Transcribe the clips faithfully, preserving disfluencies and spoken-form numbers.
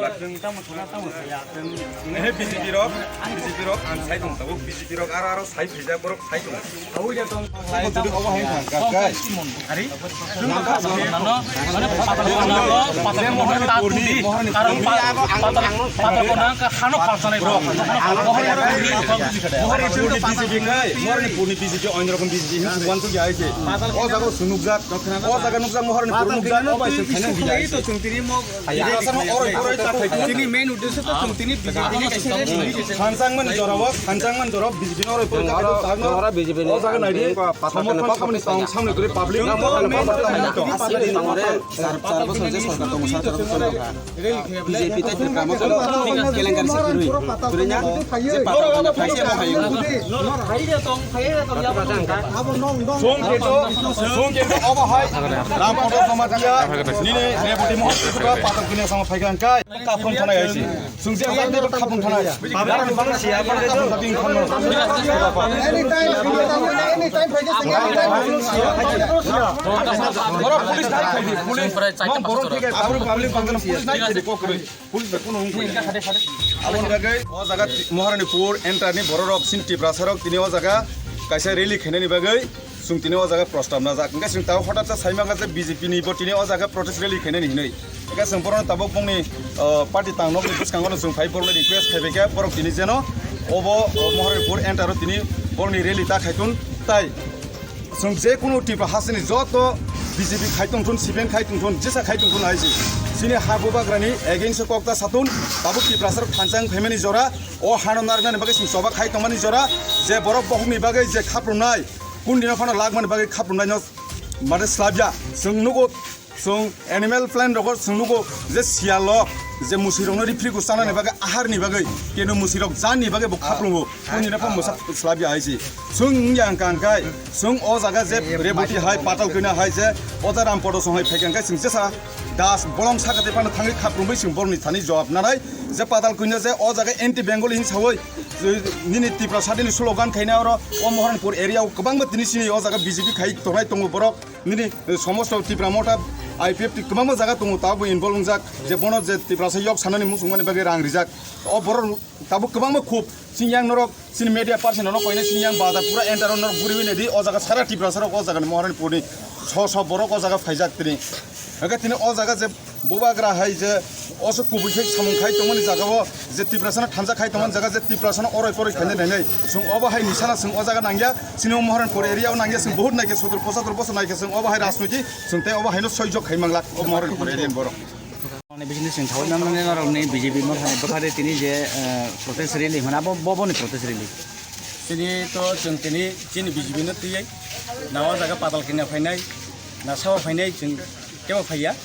Chwng tamo sana tamo saya, chwng He B J P rok, B J P rok ang sai tong tabuk, B J P rok aro aro sai phaijak borok sai tong. Abo jodi obo hai thang kha kai. Ari? Nang ka sa. Nano, mane patal ko nang ko, patal ko nang ta tudi. Karon pa-, patal, patal ko nang ka hano phalsanai bro. Mohorni purni B J P kai, mohorni purni B J P oinrokom B J P hin suwan tu jai se. O jaga sunukjak, o jaga nukjak mohorni purni nukjak, o bai se khainang bijai se. Asa no oroi oroi ta thai. Tini main uddesho to chwng tini B J P ni kaisa rally. Khanchangmani jorao, khanchangmani jorao B J P ni oroi oroi ta thai. Ora B J P ni. O jaga nai di. Somorthon samni tong, samni guri public. Char, char bosor je sorkar tongo, sar char bosor tongo. B J P tai Tripura mo tongo. Kelenkari se kwrwi. Kwrwi na. Je patal kanya phaise mo hayo. Song keto, song keto obo hai. Ram Poto Jamatia, nini Reboti Mohon Tripura patal kanya sama phaikan kai. Kapung thana yaisi. Sungsi ang tak khapung thana. Anytime, anytime, anytime, Boro police nai khaidi, police. Mon borok thik ase, aboni public bangkano police nai khaidi, kok kwrwi. Police bai kuno hung khaidi. Aboni bagwi o jaga Maharanipur enter ni bororok sin Tiprasa rok tini o jaga kaisa rally khainani bagwi. Chwng tini o jaga prostab najak. Hwnkhe chwng tabuk hotat sa sai mangkha je B J P ni bo tini o jaga protest rally khainani hinwi. Hwnkhe chwng borokno tabuk bongni, o, party tangnokni bwskango no chwng phai borokno request khaibai khe borok tini jeno obo, o, Maharanipur enter o tini borokni rally ta khaitun tai chwng je kunu Tripura hasteni joto B J P khai tongthun, C P M khai tongthun, jesa khai tongthun hai se. Chini ha bubagrani against o kok ta satun tabuk Tiprasa rok thansa wng phaimani jora o hano narwknani bagwi chwng choba khai tongmani jora je borok bohokni bagwi je khaprumnai Kundino phano lakmani bagwi khaprumnaino mane slabya. Chwng nugo, chwng Animal Planet rogo chwng nugo je siyalo, je musirokno ripri gusana ni bagwi, aharni bagwi, kenu musirok jani bagwi bo khaprumo. Kundino phano mwsa slabya hai si. Chwng wngya ang kang kai, chwng o jaga je Reboti hai, Patal Kanya hai je, Oda Ram Poto song hai phaikang kai chwng jesa das bolong sakate phano thangwi khaprumwi chwng borokni thani jawab nanai je Patal Kanya je o jaga anti Bengali hin sawi, nini Tiprasa ni slogan khaina oro o Moharanpur area o kwbangma tini sini o jaga B J P khai tongnai tongo borok. Nini, eh, somosto Tipra Motha I P F T kwbangma jaga tongo, tabuk involve wngjak je bono je Tiprasa yok sanani muchungmani bagwi rang rijak. O borok tabuk kwbangma khub sini yang norok sini media person rok koina sini yang bazar pura enter norok guriwi naidi o jaga sara Tiprasa rok o jaga ni Moharanpur ni so so borok o jaga phaijak tini. Hwnkhe tini o jaga je Bubagra hai je oso kubui khe samung khai tongmani jaga o je Tiprasano thansa khai tongmani jaga je Tiprasano oroi poroi khainai nainai chwng obo hai nisana chwng o jaga nangya, chini o Moharanpur area o nangya chwng bahut naikhe sotor posator bosor naikhe chwng obo hai rajniti chwng tei obo haino soijok khai manglak o Moharanpur area ni borok. Ani bisingtwi chwng saui manmani norokni B J P motha ni bwkhari tini je, eh, protest rally hwnna abo bo boni protest rally. Chini to chwng tini chini B J P no twiwi na o jaga Patal Kanya phainai, na sao phainai chwng kebo phaiya.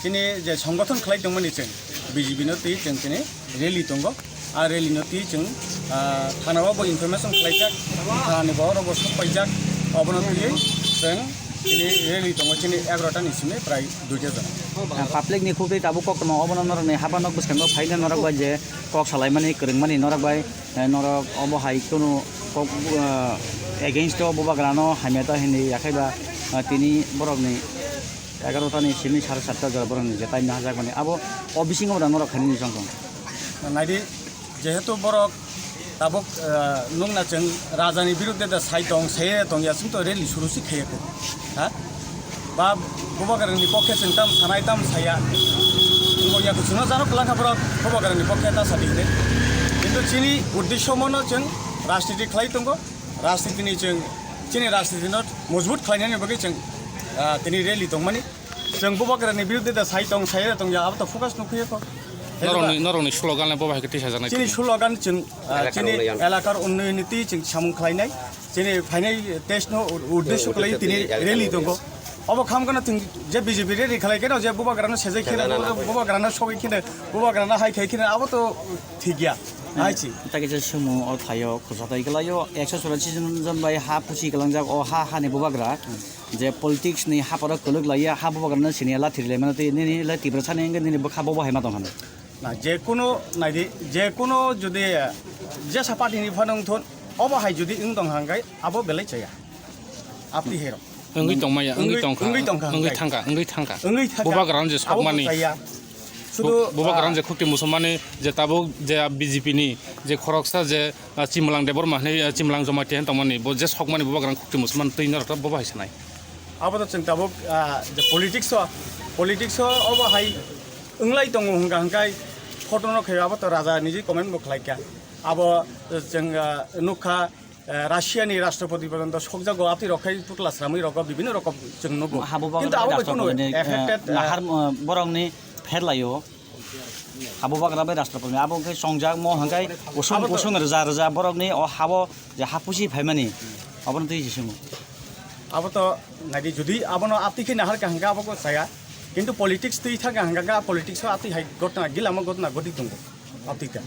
Chini je songgothon khlai tongmani chwng B J P no twi chwng tini rally tongo. A rally no twi chwng, ah, thana o bo information khlaijak, thana ni borok bo sok paijak, obono twiwi chwng tini rally tongo chini egarota ni simi prai duita jona. Ah, public ni khuk twi tabuk koktwma obono norokni haba nok bwskango phaina norok bai je kok salaimani kwrwngmani norok bai. Eh, norok obo hai kunu kok, eh, against o bubagrano hamya ta hinwi yakhaiba, eh, tini borokni egarota ni simi sare satta jora borokni je time no hajakmani abo o bisingo da norok khainani song song. Naidi, jehetu borok tabuk, eh, nukna chwng rajani birudde da sai tong, sai tong ya chwng to rally suru si khaiya ko. Ha? Ba bubagrani pokhe chwng tam sanai tam saya. Bo ya kuchuna jano kwlangkha borok bubagrani pokhe ta sadi hine. Kintu chini uddesho mono chwng rajniti khlai tongo. Rajniti ni chwng chini rajniti no mojbut khlainani bagwi chwng, ah, tini rally tongmani. Chwng bubagrani birudde da sai tong, sai tong ya abo to focus nukhuya ko. Norokni, norokni slogan le bo bai khe tisa janai. Chini slogan chwng, ah, elakar chini unnayon, elakar unnayon ni twi chwng samung khlainai. Chini phainai test no uddesho khlai tini rally tongo. Obo kham gana thwng je B J P rally khlai keno je bubagrano sejai kheno, bubagrano sogwi kheno, bubagrano hai khai kheno abo to thik ya. Hai chi. Takisa sumo o thayo khusa tai khlaio ekso churashi jon bai ha pusi kalangjak o ha hani bubagra. Je politics ni ha poro kwlwk laiya ha bubagrano siniya lathiri laimano tei nini le Tiprasa ni wngkhe nini bwkha bobo hai ma tong hwnwi. Na, je kuno naidi, je kuno jodi jesa party ni phano wngthun, obo hai jodi wng tong hang khe abo belai chaya. Apni hero. Wngwi tongmaya, wngwi tongkha, wngwi tongkha, wngwi thangkha, wngwi thangkha. Wngwi thangkha. Bubagrano je abo sokmani. Chaya. Bo-, Bubagrang je khukti musulmani je tabuk je B J P ni je khoroksa je, ah, Chimlang Debbarma hinwi, ah, Chimlang Jamatia hinwi tongmani, bo je sokmani Bubagrang khukti musulman twi norok bobo hai sanai. Abo to chwng tabuk, ah, je politics o, politics o obo hai wnglai tongo hwnkha hwnkhe photo no khe abo to raja niji comment bo khlai kha. Abo chwng, ah, nukha, eh, Russia ni rashtrapati porjonto sokjago, atwi rok khai putla sramwi rogo bibhinno rokom chwng nugo. Habo Kintu abo bai kunu rashtrapati ni, eh, affected, eh, nahar, eh, borok ni pher laio. Habo bagra bai rashtrapati ni abo khe chongjak mo hwnkhe kusung Abo to kusung rwja rwja borok ni o habo je ha pusi phaimani obono twi se swngo. Abo to naidi jodi abono atwi khe nahar ka hwnkhe abo ko saya. Kintu politics twi thang ka hwnkhe politics o atwi hai gotna gilamo gotna goti tongo. Atwi ta.